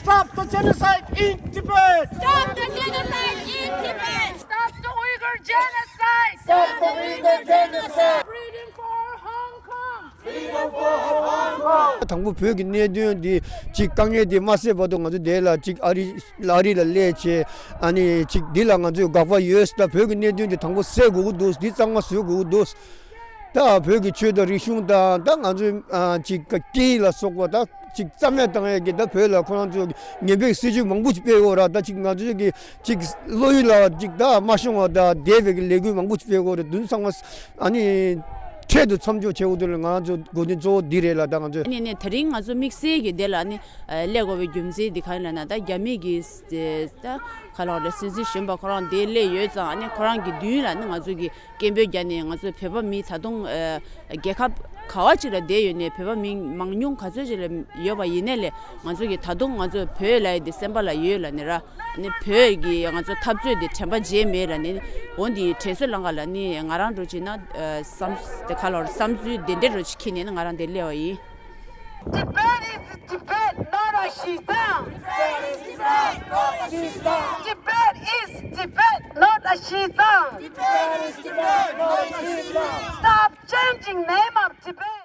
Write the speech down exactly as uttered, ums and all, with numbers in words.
Stop the genocide in Tibet! Stop the genocide in Tibet! Stop the Uyghur genocide! Stop the Uyghur genocide! Freedom for Hong Kong! དང་པོ་བོད་ཀྱི་གནད་དོན་འདི་གཅིག་དཀའ་ངལ་འདི་མ་སེལ་བར་དུ་ང་ཚོ་དེ་ལ་གཅིག་ཨ་རི་ཨ་རི་ལ་སླེབས་བྱས། ཨ་ནི་གཅིག་འདི་ལ་ང་ཚོས་དགག་པ་ཡོད། ད་བོད་ཀྱི་གནད་དོན་འདི་དང་པོ་སེལ་དགོས་ཀྱི་འདུག་འདི་གཙང་མ་བཟོ་དགོས་ཀྱི་འདུག་ད་བོད་ཀྱི་ཆོས་དང་རིག་གཞུང་དང་ད་ང་ཚོའི་ཨ་གཅིག་སྐད་ཡིག་ལ་སོགས་པ་ད་གཅིག་རྩ་མེད་བཏང་ཡས་ཀྱི་ད་བོད་ལ་ཁོ་རང་ཚོ་ངན་པའི་སྲིད་ཇུས་མང་པོ་ཞིག་སྤེལ་ཡོད་ར། ད་གཅིག་ང་ཚོའི་གི་གཅིག་བློ་ཡུལ་ལ་གཅིག་ད་མ་ཤོང་བ་ད་བསྡད་པའི་གི་ལས་འགུལ་མང་པོ་ཞིག་སྤེལ་ཡོད་ར། དུས་ཚང་མ་ཨ་ནི་འཕྲལ་དུ་མཚམས་འཇོག་བྱེད་དགོས་དོན་ལ་ང་རང་ཚོ་དགོས་དོན་གཙོ་བོ་འདི་རེད་ལ། ད་ང་ཚོས་ཨ་ནི་ནས་དེ་རིང་ང་ཚོ་དམིགས་བསལ་གྱི་དེ་ལ་ཨ་ནི་སླེབས་དགོས་པའི་རྒྱུ་མཚན་འདི་གང་ཡིན་ལབ་ན། ད་རྒྱ་མི་གི་ད་ག་ལོག་རེད། སྲིད་འཛིན་གཞོན་པ་ཁོ་རང་འདིར་སླེབས་ཡོད་ཙང་། ཨ་ནི་ཁོ་རང་གི་མདུན་ལ་ཨ་ནི་ང་ཚོ་གི་སྐད་འབོད་རྒྱག་ནས། ང་ཚོ་བོད་པ་མི་ད་དུང་ཨ་རྒྱལ་ཁབ་ག་བ་ཅིག་ལ་བསྡད་ཡོད་ནའི་བོད་པ་མི་མང་ཉུང་ག་ཚོད་ཅིག་ལ་ཡོད་པ་ཡིན་ནའི་ལས། ང་ཚོ་གི་ད་དུང་ང་ཚོ་བོད་ལབ་ཡས་དེ་སེམས་པ་ལ་ཡོད་ལབ་ནས་ར། ཨ་ནི་བོད་ཀྱི་ང་ཚོ་འཐབ་རྩོད་དེ་དྲན་པ་བརྗེད་མེད་ལབ་ནས། འོ་འདི་དྲན་གསོ་ལང་ག་ལ་ནི་ང་རང་འགྲོ་ཅིག་ན་ཨ་བསམ་དེ་ག་ལོག་བསམ་ཚུལ་དེ་འདྲ་འགྲོ་ཅིག་ཁྱེར་ནས་ནི་ང་རང་འདིར་སླེབས་པ་ཡིན། Tibet is Tibet, not a Xizang. Tibet is Tibet, not a Xizang. Stop changing name of Tibet.